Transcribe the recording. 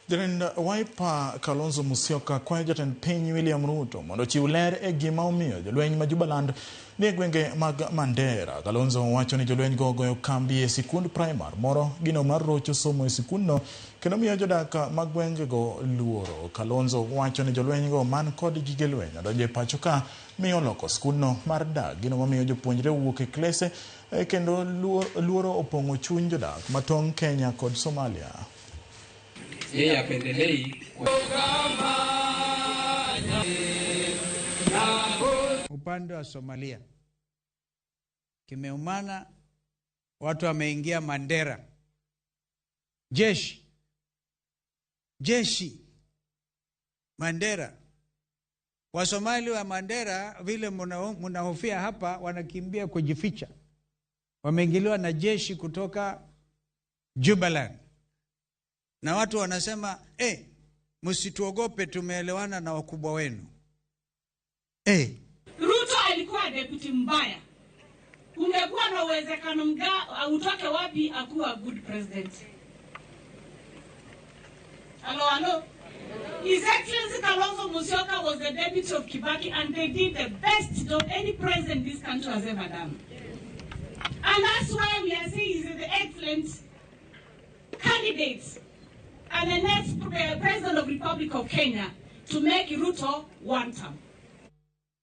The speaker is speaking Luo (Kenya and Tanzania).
Jatend Wiper Kalonzo Musyoka kwayo jatend piny William Ruto mondo ochiw ler e gima omiyo jolweny ma Jubaland ni e gwenge mag Mandera. Kalonzo wacho ni jolweny go ogoyo kambi e sikund primar moro, gino mar rocho somo e sikundno kendo miyo jodak mag gwengego luoro. Kalonzo wacho ni jolweny go man kod gige lweny odonjo e pacho ka mi oloko skundno mar dak, gino mamiyo jopuonjre wuok e klese kendo luoro opong'o chuny jodak ma tong' Kenya kod Somalia. Yeye apendelei upande wa Somalia kimeumana, watu wameingia Mandera, jeshi jeshi Mandera. Wasomali wa Mandera vile mnahofia hapa, wanakimbia kujificha, wameingiliwa na jeshi kutoka Jubaland, na watu wanasema msituogope, tumeelewana na wakubwa wenu. Ruto alikuwa deputy mbaya. Ungekuwa na uwezekano utoke wapi akuwa good president? Hello, hello. His Excellency Kalonzo Musyoka was the deputy of Kibaki, and they did the best job any president this country has ever done. And that's why we are saying he's the excellent candidate and the next president of the Republic of Kenya to make Ruto one term.